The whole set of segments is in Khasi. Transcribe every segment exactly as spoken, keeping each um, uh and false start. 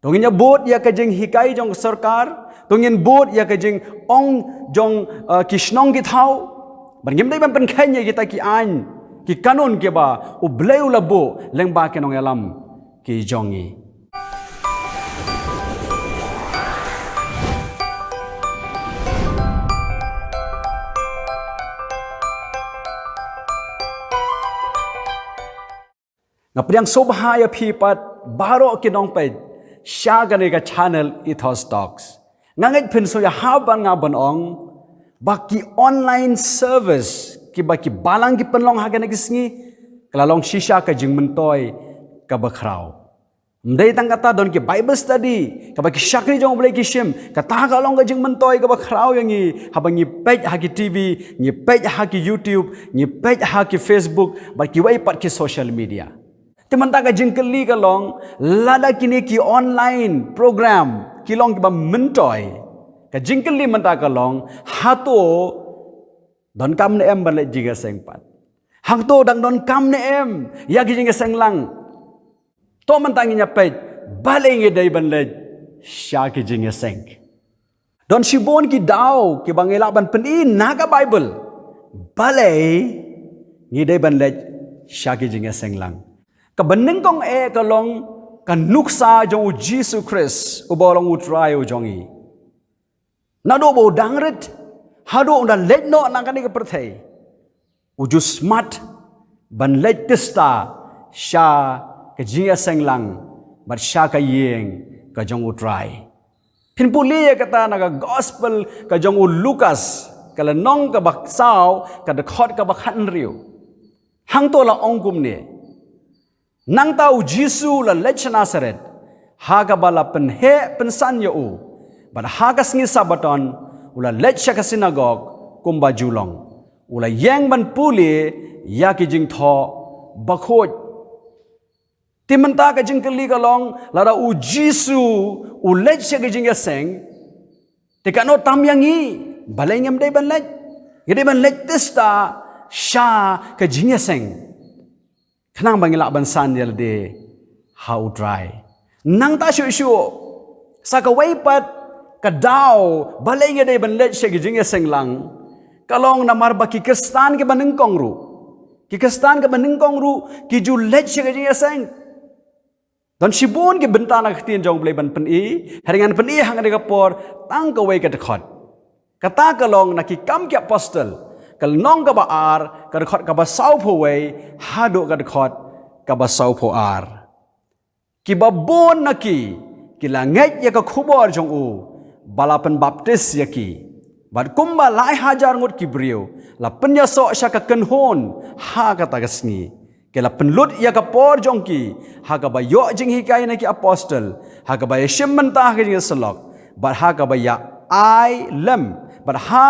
To ngin ïa bud ïa ka jinghikai jong ka sorkar, to ngin bud ïa ka jingong jong, uh, ki shnong ki thaw. Bad ngim dei ban pynkheiñ ïa kita ki aiñ, ki kanun kiba U Blei u la buh lyngba ki nongïalam ki jong ngi. Nga pdiang sngewbha ïa phi pat baroh ki nongpeit sha kane ka channel Ethos Talks. Nga ngeit phin sngewbha ban nga ban ong ba ki online service kiba ki balang ki pynlong ha kane ka sngi ka la long shisha ka jingmyntoi kaba khraw. Ym dei tang kata, don ki Bible study kaba ki shakri jong U Blei ki shim, kata ka long ka jingmyntoi kaba khraw ïa ngi haba ngi peit ha ki T V, ngi peit ha ki YouTube, ngi peit ha ki Facebook bad kiwei pat ki social media. Te mynta ka jingkylli ka long, lada kine ki online program ki long kiba myntoi, ka jingkylli mynta ka long, hato donkam ne em ban leit jingïaseng pat? Hato dang donkam ne em ïa ki jingïaseng lang? To mynta ngin ïa peit balei ngi dei ban leit sha ki jingïaseng. Don shibun ki daw kiba ngi lah ban pyni na ka Bible balei ngi dei ban leit sha ki jingïaseng lang. Kaba nyngkong eh ka long ka nuksa jong U Jisu Khrist uba long U Trai u jong ngi. Naduh ba u dang rit haduh u dang leit noh na kane ka pyrthei, u ju smat ban leit tista sha ka jingïaseng lang bad sha ka ïing ka jong U Trai. Phin pule ïa kata na ka gospel ka jong u Lukas, ka lynnong kaba saw, ka dkhot kaba khathynriew. Hangto la ong kumne: Nangta U Jisu u la leit sha Nasaret, ha kaba la pynheh pynsan ïa u. Bad ha ka sngi Sabbaton u la leit sha ka synagog kumba ju long, u la ïeng ban pule ïa ki jingthoh bakhuid. Te mynta ka jingkylli ka long, lada U Jisu u leit sha ki jingïaseng, te katno tam ïa ngi, balei ngim dei ban leit? Ngi dei ban leit tista sha ka jingïaseng khnang ba ngi lah ban san ïa lade ha U Trai. Nangta shuh shuh, sa kawei pat ka daw balei ngi dei ban leit sha ki jingïaseng lang ka long namar ba ki Khristan kiba nyngkong ruh, ki Khristan kiba nyngkong ruh ki ju leit sha ki jingïaseng. Don shibun ki bynta na ka ktien jong U Blei ban pyni, hynrei ngan pyni ha kane ka por tang kawei ka dkhot. Kata ka long na Ki Kam ki Apostol, ka lynnong kaba ar, ka dkhot kaba sawphew wei haduh ka dkhot kaba sawphew ar. Kiba bun na ki ki la ngeit ïa ka khubor jong u ba la pynbaptis ïa ki. Bad kumba lai hajar ngut ki briew la pynïasoh sha ka kynhun ha kata ka sngi. Ki la pynlut ïa ka por jong ki ha kaba ïoh jinghikai na ki apostol, ha kaba ïashim bynta ha ka jingïasyllok, bad ha kaba ïa ai lem, bad ha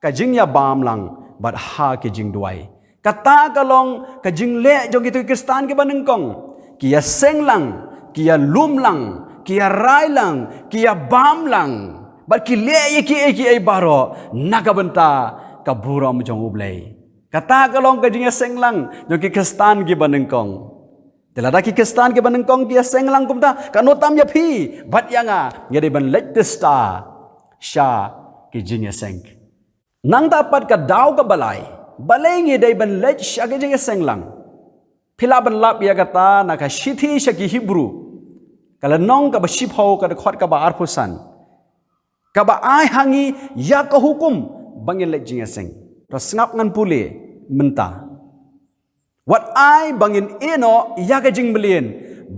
ka jingïabam lang, bad ha ki jingduwai. Kata ka long ka jingleh jong kito ki Khristan kiba nyngkong. Ki ïaseng lang, ki ïalum lang, ki ïarai lang, ki ïabam lang, bad ki leh ïa kiei kiei baroh na ka bynta ka burom jong U Blei. Kata ka long ka jingïaseng lang jong ki Khristan kiba nyngkong. Te lada ki Khristan kiba nyngkong ki ïaseng lang kumta, katno tam ïa phi bad ïa nga, ngi dei ban leit tista sha ki jingïaseng. Nangta pat ka daw kaba lai, balei ngi dei ban leit sha ki jingïaseng lang? Phi lah ban lap ïa kata na ka shithi sha ki Hebru, ka lynnong kaba shiphew, ka dkhot kaba arphew san, kaba ai ha ngi ïa ka hukum ba ngin leit jingïaseng. To sngap ngan pule mynta. Wat ai ba ngin ïeh noh ïa ka jingmlien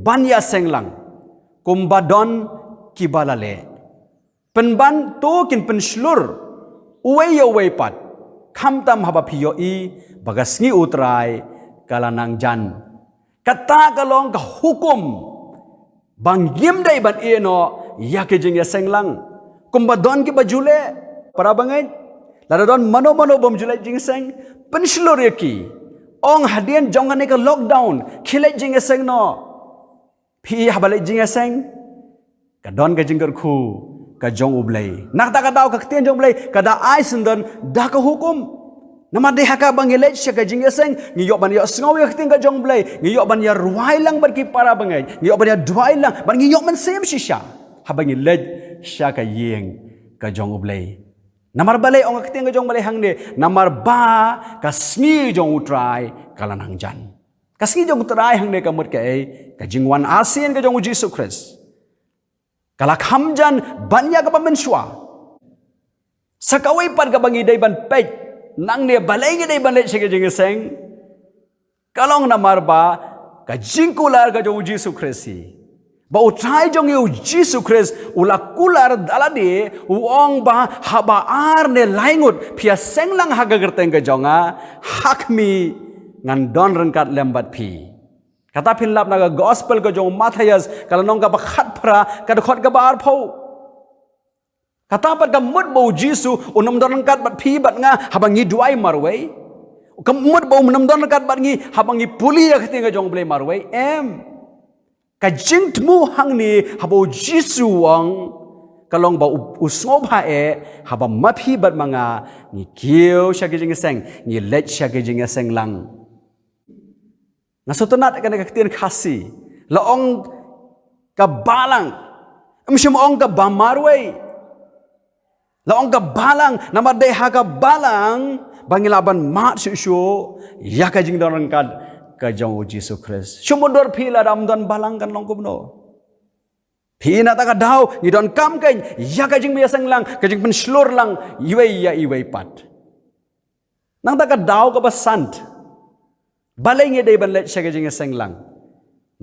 ban ïaseng lang, kumba don kiba la leh. Pynban to kin pynshlur uwei ïa uwei pat, khamtam haba phi ïohi ba ka sngi U Trai ka la nang jan. Kata ka long ka hukum ba ngim dei ban ïeh noh ïa ki jingïaseng lang. Kumba don kiba ju leh, para bangeit, lada don mano mano bym ju leit jingïaseng, pynshlur ïa ki. Ong hadien jong kane ka lockdown, khie leit jingïaseng noh. Phi i haba leit jingïaseng, ka don ka jingkyrkhu ka jong U Blei. Na kata ka daw ka ktien jong U Blei ka da ai syndon da ka hukum. Namar dei ha kaba ngi leit sha ka jingïaseng, ngi ïoh ban ïohsngew ïa ka ktien ka jong U Blei, ngi ïoh ban ïa rwai lang bad ki para bangeit, ngi ïoh ban ïa duwai lang, bad ngi ïoh mynsiem shisha haba ngi leit sha ka ïing ka jong U Blei. Namar balei ong ka ktien ka jong U Blei hangne, namar ba ka sngi jong U Trai ka la nang jan. Ka sngi jong U Trai hangne ka mut kaei, ka jingwan arsien ka jong U Jisu Khrist. Ka la kham jan ban ïa kaba mynshuwa. Sa kawei pat kaba ngi dei ban peit, nangne balei ngi dei ban leit sha ka jingïaseng. Ka long namar ba ka jingkular ka jong U Jisu Khrist hi. Ba U Trai jong ngi U Jisu Khrist u la kular da lade, u ong ba haba ar ne lai ngut phi ïaseng lang ha ka kyrteng ka jong nga, ha khmih ngan don ryngkat lem bad phi. Kata phin lap na ka gospel ka jong u Mathaios, ka lynnong kaba khatphra, ka dkhot kaba arphew. Kata pat ka mut ba U Jisu un ym don ryngkat bad phi bad nga haba ngi duwai marwei. Ka mut ba un ym don ryngkat bad ngi haba ngi pule ïa ka ktien ka jong U Blei marwei. Em. Ka jingthmu hangne haba U Jisu u ong, ka long ba u, u sngewbha eh haba ma phi bad ma nga ngi kiew sha ka jingïaseng, ngi leit sha ka jingïaseng lang. Nga sngewtynnat ïa kane ka ktien Khasi. La ong ka balang. Ym shym ong ka ba marwei. La ong ka balang, namar dei ha ka balang ba ngi lah ban mad shuh shuh ïa ka jingdon ryngkat ka jong U Jisu Khrist. Shu mutdur phi lada ym don balang kan long kumno. Phi, na kata ka daw ngi donkam kein ïa ka jingïaseng lang, ka jingpynshlur lang iwei ïa iwei pat. Nangta ka daw kaba san, balei ngi dei ban leit sha ka jingïaseng lang?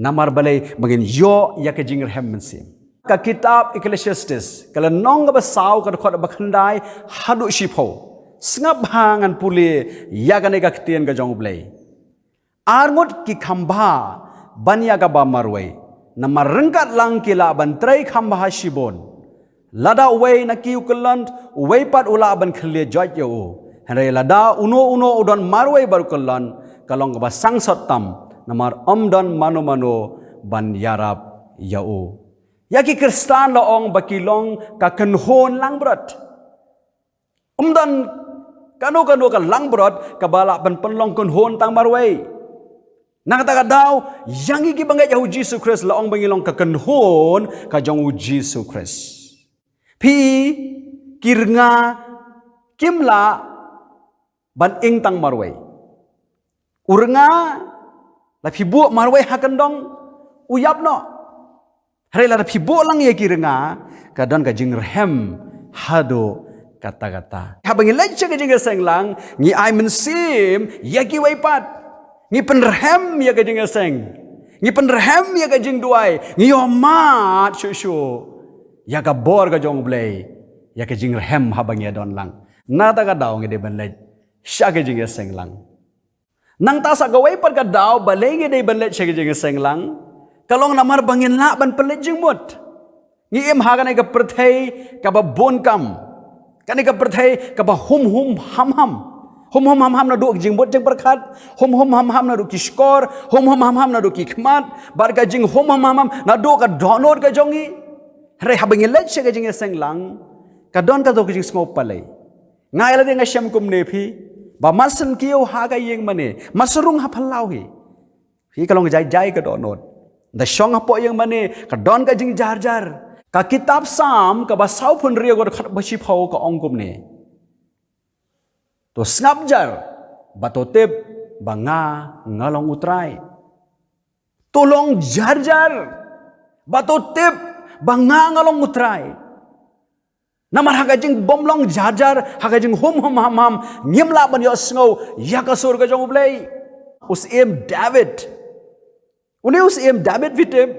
Namar balei? Ba ngin ïoh ïa ka jingrhem mynsiem. Ka kitab Ecclesiastes, ka lynnong kaba saw, ka dkhot ba khyndai haduh shiphew. Sngap bha, ngan pule ïa kane ka ktien ka jong U Blei. Ar ngut ki kham bha ban ïa kaba marwei, namar ryngkat lang ki lah ban trei kham bha shibun. Lada uwei na ki u kyllon, uwei pat u lah ban khyllie joit ïa u. Hynrei lada uno uno u don marwei bad u kyllon, ka long kaba sangsot tam, namar ym don mano mano ban ïarap ïa u. Ïa ki Khristan la ong ba ki long ka kynhun langbrot. Ym don kano kano ka langbrot kaba lah ban pynlong kynhun tang marwei. Na kata ka daw, ïa ngi kiba ngeit ïa U Jisu Khrist la ong ba ngi long ka kynhun ka jong U Jisu Khrist. Phi, ki rnga kim lah ban ing tang marwei. U rnga, la phi buh marwei ha kyndong, u ïap noh. Hynrei lada phi buh lang ïa ki rnga, ka don ka jingrhem haduh katta katta. Haba ngi leit sha ka jingïaseng lang, ngi ai mynsiem ïa kiwei pat. Ngi pynrhem ïa ka jingïaseng. Ngi pynrhem ïa ka jingduwai. Ngi ïohmad shuh shuh ïa ka bor ka jong U Blei, ïa ka jingrhem haba ngi ïadon lang. Na kata ka daw ngi dei ban leit sha ka jingïaseng lang. Nangta sa kawei pat ka daw balei ngi dei ban leit sha ka jingïaseng lang, ka long namar ba ngin lah ban pynleit jingmut. Ngi im ha kane ka pyrthei kaba bun kam. Kane ka pyrthei kaba hum hum ham ham. Hum hum ham ham naduh ka jingmut jingpyrkhat. Hum hum ham ham naduh ki shkor. Hum hum ham ham naduh ki khmat. Bad ka jinghum hum ham ham naduh ka dohnud ka jong ngi. Hynrei haba ngi leit sha ka jingïaseng lang, ka don kato ka jingsngew palei. Nga ïa lade nga shem kumne phi, ba mar shu kiew ha ka ïing mane, mar shu rung ha phyllaw hi, phi, ka long jai jai ka dohnud. Da shong hapoh ïing mane ka don ka jingjar jar. Ka kitab Salm kaba sawphew hynriew ka dkhot ba shiphew ka ong kumne: To sngap jar bad to tip ba nga, nga long U Trai. To long jar jar bad to tip ba nga, nga long U Trai. Namar ha ka jingbymlong jar jar, ha ka jinghum hum ham ham, ngim lah ban ïohsngew ïa ka sur ka jong U Blei. U Syiem David. Une u Syiem David, phi tip,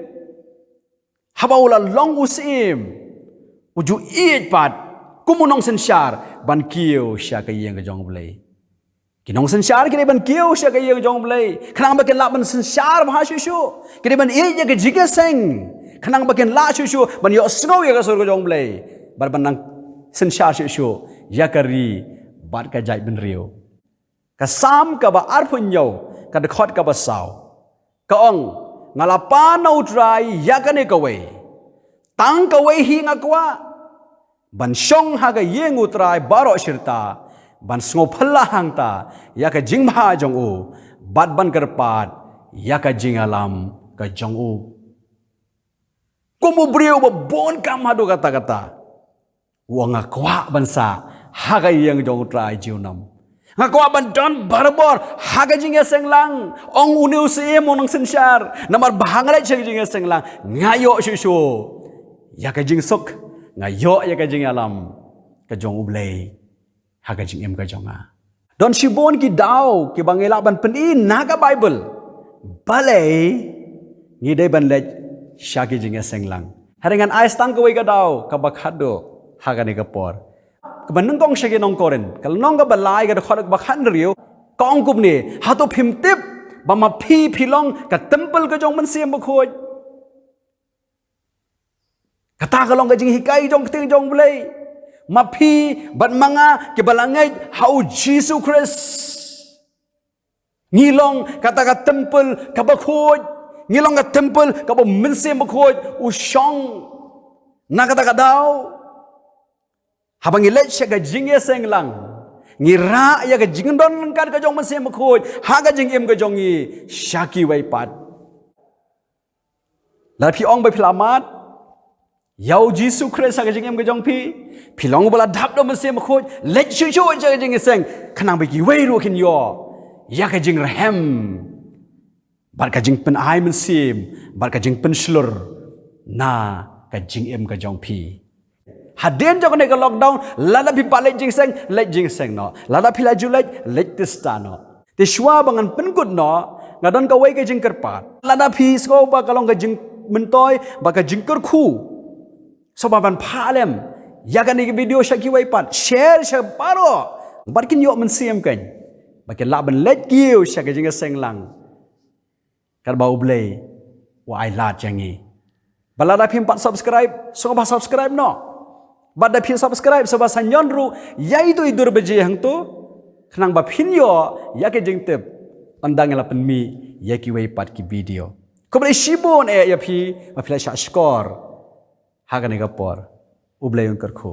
haba u la long u syiem, u ju ïeit pat kum u nongsynshar ban kiew sha ka ïing ka jong U Blei. Ki nongsynshar ki dei ban kiew sha ka ïing jong U Blei khnang ba kin lah ban synshar bha shuh shuh. Ki dei ban ïeit ïa ka jingïaseng khnang ba kin lah shuh shuh ban ïohsngew ïa ka sur ka jong U Blei bad ban nang synshar shuh shuh ïa ka ri bad ka jaitbynriew. Ka Salm kaba arphew hynñiew, ka dkhot kaba saw, ka ong: Nga la pan na U Trai ïa kane kawei, tang kawei hi nga kwah, ban shong ha ka ïing U Trai baroh shi rta, ban sngewphylla hangta ïa ka jingbha jong u, bad ban kyrpad ïa ka jingïalam ka jong u. Kum u briew ba bun kam haduh katta katta, u ong, nga kwah ban sah ha ka ïing jong u Trai junom. Nga kwah ban don barabor ha ka jingïaseng lang. Ong une u syiem u nongsynshar, namar ba haba nga leit sha ka jingïaseng lang, nga ïoh shuh shuh ïa ka jingsuk, nga ïoh ïa ka jingïalam ka jong U Blei ha ka jingim ka jong nga. Don shibun ki daw kiba ngi lah ban pyni na ka Baibl, balei ngi dei ban leit sha ki jingïaseng lang. Hynrei ngan ai tang kawei ka daw kaba khatduh ha kane ka por. Kaba nyngkong sha ki nong Korinth, ka lynnong kaba lai, ka dkhot kaba khathynriew, ka ong kumne: Hato phim tip ba ma phi phi long ka templ ka jong u Mynsiem Bakhuid? Kata ka long ka jinghikai jong ka ktien jong U Blei. Ma phi bad ma nga kiba la ngeit ha U Jisu Khrist, ngi long kata ka templ kaba khuid. Ngi long ka templ kaba U Mynsiem Bakhuid u shong. Na kata ka daw, haba ngi leit sha ka jingïaseng lang, ngi rah ïa ka jingdon ryngkat ka jong U Mynsiem Bakhuid ha ka jingim ka jong ngi sha kiwei pat. Lada phi ong ba phi la mad ïa U Jisu Khrist ha ka jingim ka jong phi, phi long uba la dap da U Mynsiem Bakhuid, leit shuh shuh sha ka jingïaseng, khnang ba kiwei ruh kin ïoh ïa ka jingrhem bad ka jingpynai mynsiem bad ka jingpynshlur na ka jingim ka jong phi. Hadien jong kane ka lockdown, lada phi pat leit jingïaseng, leit jingïaseng noh. Lada phi la ju leit, leit tista noh. Te shuwa ba ngan pynkut noh, nga don kawei ka jingkyrpad. Lada phi sngew ba ka long ka jingmyntoi bad ka jingkyrkhu, sngewbha ban phah lem ïa kane ka video sha kiwei pat, share sha baroh, bad kin ïoh mynsiem kein ba kin lah ban leit kiew sha ka jingïaseng lang katba U Blei u ai lad ïa ngi. Bad lada phim pat subscribe, sngewbha subscribe noh. Bad da phi subscribe, sngewbha sa ñion ruh ïa itu i dur baje hangto, khnang ba phin ïoh ïa ka jingtip ynda ngi la pynmih ïa kiwei pat ki video. Khublei shibun eh ïa phi ba phi la shah shkor ha kane ka por. U Blei un kyrkhu.